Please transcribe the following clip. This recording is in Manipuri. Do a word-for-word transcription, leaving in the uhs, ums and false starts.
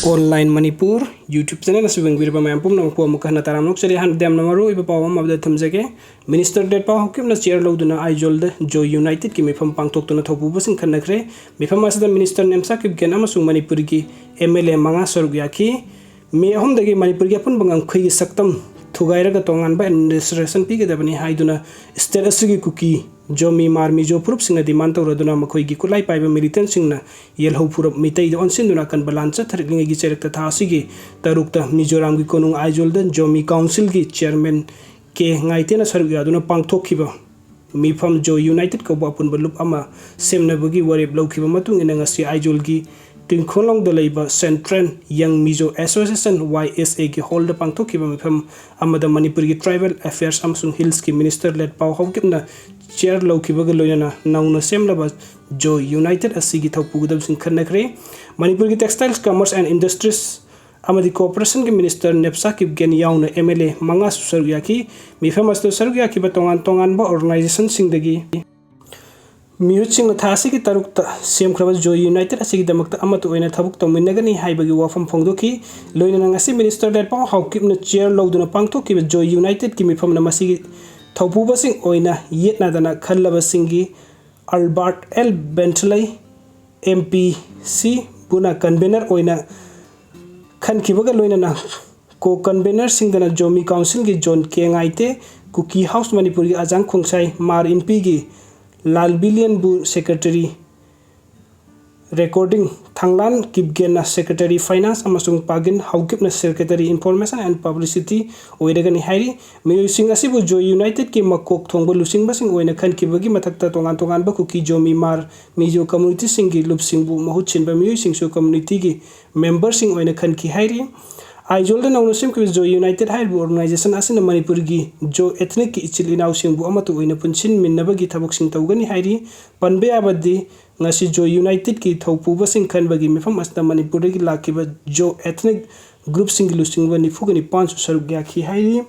Online Manipur YouTube channel ꯑꯁꯤ ꯌꯦꯡꯕꯤꯔꯤꯕ ꯃꯌꯥꯝ ꯄꯨꯝꯅꯃꯛꯄꯨ ꯑꯃꯨꯛ ꯍꯟꯅ ꯇꯔꯥꯝꯅ ꯑꯣꯛꯆꯔꯤ꯫ ꯑꯍꯥꯟꯕꯗ ꯌꯥꯝꯅ ꯃꯔꯨ ꯑꯣꯏꯕ ꯄꯥꯎ ꯑꯃ ꯑꯃꯗ ꯊꯝꯖꯒꯦ꯫ ꯃꯤꯅꯤꯁꯇꯔ ꯂꯦꯠꯄꯥꯎ ꯍꯥꯎꯀꯤꯞꯅ ꯆꯤꯌꯔ ꯂꯧꯗꯨꯅ ꯑꯥꯏꯖꯣꯜꯗ ꯖꯣꯏ ꯌꯨꯅꯥꯏꯇꯦꯗꯀꯤ ꯃꯤꯐꯝ ꯄꯥꯡꯊꯣꯛꯇꯨꯅ ꯊꯧꯄꯨꯕꯁꯤꯡ ꯈꯟꯅꯈ꯭ꯔꯦ꯫ ꯃꯤꯐꯝ ꯑꯁꯤꯗ ꯃꯤꯅꯤꯁꯇꯔ ꯅꯦꯝꯁꯥ ꯀꯤꯞꯒꯦꯟ ꯑꯃꯁꯨꯡ ꯃꯅꯤꯄꯨꯔꯒꯤ ꯑꯦꯝ ꯑꯦꯜ ꯑꯦ ꯃꯉꯥ ꯁꯔꯨꯛ ꯌꯥꯈꯤ꯫ ꯃꯦ ꯑꯍꯨꯝꯗꯒꯤ ꯃꯅꯤꯄꯨꯔꯒꯤ ꯑꯄꯨꯟꯕ ꯉꯝꯈꯩꯒꯤ ꯁꯛꯇꯝ ꯊꯨꯒꯥꯏꯔꯒ ꯇꯣꯉꯥꯟꯕ ꯑꯦꯗꯃꯤꯅꯤꯁꯇ꯭ꯔꯦꯁꯟ ꯄꯤꯒꯗꯕꯅꯤ ꯍꯥꯏꯗꯨꯅ ꯁ꯭ꯇꯦꯠ ꯑꯁꯤꯒꯤ ꯀꯨꯀꯤ, ꯖꯣꯃꯤ, ꯃꯥꯔ, ꯃꯤꯖꯣ ꯐꯨꯔꯨꯞꯁꯤꯡꯅ ꯗꯤꯃꯥꯟ ꯇꯧꯔꯗꯨꯅ ꯃꯈꯣꯏꯒꯤ ꯈꯨꯠꯂꯥꯏ ꯄꯥꯏꯕ ꯃꯤꯂꯤꯇꯦꯟꯁꯤꯡꯅ ꯌꯦꯜꯍꯧ ꯐꯨꯔꯨꯞ ꯃꯤꯇꯩꯗ ꯑꯣꯟꯁꯤꯟꯗꯨꯅ ꯑꯀꯟꯕ ꯂꯥꯟ ꯆꯠꯊꯔꯛꯂꯤꯉꯩꯒꯤ ꯆꯩꯔꯛꯇ ꯊꯥ ꯑꯁꯤꯒꯤ ꯇꯔꯨꯛꯇ ꯃꯤꯖꯣꯔꯥꯝꯒꯤ ꯀꯣꯅꯨꯡ ꯑꯥꯏꯖꯣꯜꯗ ꯖꯣꯃꯤ ꯀꯥꯎꯟꯁꯤꯜꯒꯤ ꯆꯤꯌꯔꯃꯦꯟ ꯀꯦ ꯉꯥꯏꯇꯦꯅ ꯁꯔꯨꯛ ꯌꯥꯗꯨꯅ ꯄꯥꯡꯊꯣꯛꯈꯤꯕ ꯃꯤꯐꯝ ꯖꯣꯏ ꯌꯨꯅꯥꯏꯇꯦꯗ ꯀꯧꯕ ꯑꯄꯨꯟꯕ ꯂꯨꯞ ꯑꯃ ꯁꯦꯝꯅꯕꯒꯤ ꯋꯥꯔꯦꯞ ꯂꯧꯈꯤꯕ ꯃꯇꯨꯡ ꯏꯟꯅ ꯉꯁꯤ ꯑꯥꯏꯖꯣꯜꯒꯤ ꯇꯤꯡꯈꯣꯜꯂꯣꯡꯗ ꯂꯩꯕ ꯁꯦꯟꯇ꯭ꯔꯦꯜ ꯌꯪ ꯃꯤꯖꯣ ꯑꯦꯁꯣꯁꯤꯌꯦꯁꯟ, ꯋꯥꯏ ꯑꯦꯁ ꯑꯦꯒꯤ ꯍꯣꯜꯗ ꯄꯥꯡꯊꯣꯛꯈꯤꯕ ꯃꯤꯐꯝ ꯑꯃꯗ ꯃꯅꯤꯄꯨꯔꯒꯤ ꯇ꯭ꯔꯥꯏꯕꯦꯜ ꯑꯦꯐꯤꯌꯔꯁ ꯑꯃꯁꯨꯡ ꯍꯤꯜꯁꯀꯤ ꯃꯤꯅꯤꯁꯇꯔ ꯂꯦꯠꯄꯥꯎ ꯍꯥꯎꯀꯤꯞꯅ ꯆꯤꯌꯔ ꯂꯧꯈꯤꯕꯒ ꯂꯣꯏꯅꯅ ꯅꯧꯅ ꯁꯦꯝꯂꯕ ꯖꯣꯏ ꯌꯨꯅꯥꯏꯇꯦꯗ ꯑꯁꯤꯒꯤ ꯊꯧꯄꯨꯒꯗꯕꯁꯤꯡ ꯈꯟꯅꯈ꯭ꯔꯦ꯫ ꯃꯅꯤꯄꯨꯔꯒꯤ Textiles, Commerce and Industries ꯑꯃꯗꯤ ꯀꯣꯑꯣꯄꯔꯦꯁꯟꯒꯤ ꯃꯤꯅꯤꯁꯇꯔ ꯅꯦꯞꯁꯥ ꯀꯤꯞꯒꯦꯟ ꯌꯥꯎꯅ ꯑꯦꯝ ꯑꯦꯜ ꯑꯦ ꯃꯉꯥꯁꯨ ꯁꯔꯨꯛ ꯌꯥꯈꯤ꯫ ꯃꯤꯐꯝ ꯑꯁꯤꯗ ꯁꯔꯨꯛ ꯌꯥꯈꯤꯕ ꯇꯣꯉꯥꯟ ꯇꯣꯉꯥꯟꯕ ꯑꯣꯔꯒꯅꯥꯏꯖꯦꯁꯟꯁꯤꯡꯗꯒꯤ ꯃꯤꯍꯨꯠꯁꯤꯡꯅ ꯊꯥ ꯑꯁꯤꯒꯤ ꯇꯔꯨꯛꯇ ꯁꯦꯝꯈ꯭ꯔꯕ ꯖꯣꯏ ꯌꯨꯅꯥꯏꯇꯦꯗ ꯑꯁꯤꯒꯤꯗꯃꯛꯇ ꯑꯃꯠꯇ ꯑꯣꯏꯅ ꯊꯕꯛ ꯇꯧꯃꯤꯟꯅꯒꯅꯤ ꯍꯥꯏꯕꯒꯤ ꯋꯥꯐꯝ ꯐꯣꯡꯗꯣꯛꯈꯤ꯫ ꯂꯣꯏꯅꯅ ꯉꯁꯤ ꯃꯤꯅꯤꯁꯇꯔ ꯂꯦꯠꯄꯥꯎ ꯍꯥꯎꯀꯤꯞꯅ ꯆꯤꯌꯔ ꯂꯧꯗꯨꯅ ꯄꯥꯡꯊꯣꯛꯈꯤꯕ ꯖꯣꯏ ꯌꯨꯅꯥꯏꯇꯦꯗꯀꯤ ꯃꯤꯐꯝꯅ ꯃꯁꯤꯒꯤ ꯊꯧꯄꯨꯕꯁꯤꯡ ꯑꯣꯏꯅ ꯌꯦꯠꯅꯗꯅ ꯈꯜꯂꯕꯁꯤꯡꯒꯤ ꯑꯜꯕꯥꯔꯠ ꯑꯦꯜ ꯕꯦꯟꯊꯂꯩ, ꯑꯦꯝ ꯄꯤ ꯁꯤ, ꯕꯨꯅ ꯀꯟꯚꯦꯅꯔ ꯑꯣꯏꯅ ꯈꯟꯈꯤꯕꯒ ꯂꯣꯏꯅꯅ ꯀꯣ ꯀꯟꯚꯦꯅꯔꯁꯤꯡꯗꯅ ꯖꯣꯃꯤ ꯀꯥꯎꯟꯁꯤꯜꯒꯤ ꯖꯣꯟ ꯀꯦ ꯉꯥꯏꯇꯦ, ꯀꯨꯀꯤ ꯍꯥꯎꯁ ꯃꯅꯤꯄꯨꯔꯒꯤ ꯑꯖꯥꯡ ꯈꯣꯡꯁꯥꯏ, ꯃꯥꯔ ꯏꯟꯄꯤꯒꯤ ꯂꯥꯜꯕꯤꯂꯤꯌꯟꯕꯨ ꯁꯦꯀ꯭ꯔꯦꯇꯔꯤ ꯔꯦꯀꯣꯔꯗꯤꯡ, ꯊꯥꯡꯂꯥꯟ ꯀꯤꯞꯒꯦꯟꯅ ꯁꯦꯀ꯭ꯔꯦꯇꯔꯤ ꯐꯥꯏꯅꯥꯟꯁ ꯑꯃꯁꯨꯡ ꯄꯥꯒꯤꯟ ꯍꯥꯎꯀꯤꯞꯅ ꯁꯦꯀ꯭ꯔꯦꯇꯔꯤ ꯏꯟꯐꯣꯔꯃꯦꯁꯟ ꯑꯦꯟ ꯄꯕ꯭ꯂꯤꯁꯤꯇꯤ ꯑꯣꯏꯔꯒꯅꯤ ꯍꯥꯏꯔꯤ꯫ ꯃꯤꯑꯣꯏꯁꯤꯡ ꯑꯁꯤꯕꯨ ꯖꯣꯏ ꯌꯨꯅꯥꯏꯇꯦꯗꯀꯤ ꯃꯀꯣꯛ ꯊꯣꯡꯕ ꯂꯨꯆꯤꯡꯕꯁꯤꯡ ꯑꯣꯏꯅ ꯈꯟꯈꯤꯕꯒꯤ ꯃꯊꯛꯇ ꯇꯣꯉꯥꯟ ꯇꯣꯉꯥꯟꯕ ꯀꯨꯀꯤ, ꯖꯣꯃꯤ, ꯃꯥꯔ, ꯃꯤꯖꯣ ꯀꯝꯃꯨꯅꯤꯇꯤꯁꯤꯡꯒꯤ ꯂꯨꯞꯁꯤꯡꯕꯨ ꯃꯍꯨꯠ ꯁꯤꯟꯕ ꯃꯤꯑꯣꯏꯁꯤꯡꯁꯨ ꯀꯝꯃꯨꯅꯤꯇꯤꯒꯤ ꯃꯦꯝꯕꯔꯁꯤꯡ ꯑꯣꯏꯅ ꯈꯟꯈꯤ ꯍꯥꯏꯔꯤ꯫ ꯑꯥꯏꯖꯣꯜꯗ ꯅꯧꯅ ꯁꯦꯝꯈꯤꯕ ꯖꯣꯏ ꯌꯨꯅꯥꯏꯇꯦꯗ ꯍꯥꯏꯔꯤꯕ ꯑꯣꯔꯒꯅꯥꯏꯖꯦꯁꯟ ꯑꯁꯤꯅ ꯃꯅꯤꯄꯨꯔꯒꯤ ꯖꯣ ꯑꯦꯊꯅꯤꯛꯀꯤ ꯏꯆꯤꯜ ꯏꯅꯥꯎꯁꯤꯡꯕꯨ ꯑꯃꯠꯇ ꯑꯣꯏꯅ ꯄꯨꯟꯁꯤꯟꯃꯤꯟꯅꯕꯒꯤ ꯊꯕꯛꯁꯤꯡ ꯇꯧꯒꯅꯤ ꯍꯥꯏꯔꯤ꯫ ꯄꯟꯕ ꯌꯥꯕꯗꯤ, ꯉꯁꯤ ꯖꯣꯏ ꯌꯨꯅꯥꯏꯇꯦꯗꯀꯤ ꯊꯧꯄꯨꯕꯁꯤꯡ ꯈꯟꯕꯒꯤ ꯃꯤꯐꯝ ꯑꯁꯤꯗ ꯃꯅꯤꯄꯨꯔꯗꯒꯤ ꯂꯥꯛꯈꯤꯕ ꯖꯣ ꯑꯦꯊꯅꯤꯛ ꯒ꯭ꯔꯨꯞꯁꯤꯡꯒꯤ ꯂꯨꯆꯤꯡꯕ ꯅꯤꯐꯨꯒ ꯅꯤꯄꯥꯟꯁꯨ ꯁꯔꯨꯛ ꯌꯥꯈꯤ ꯍꯥꯏꯔꯤ꯫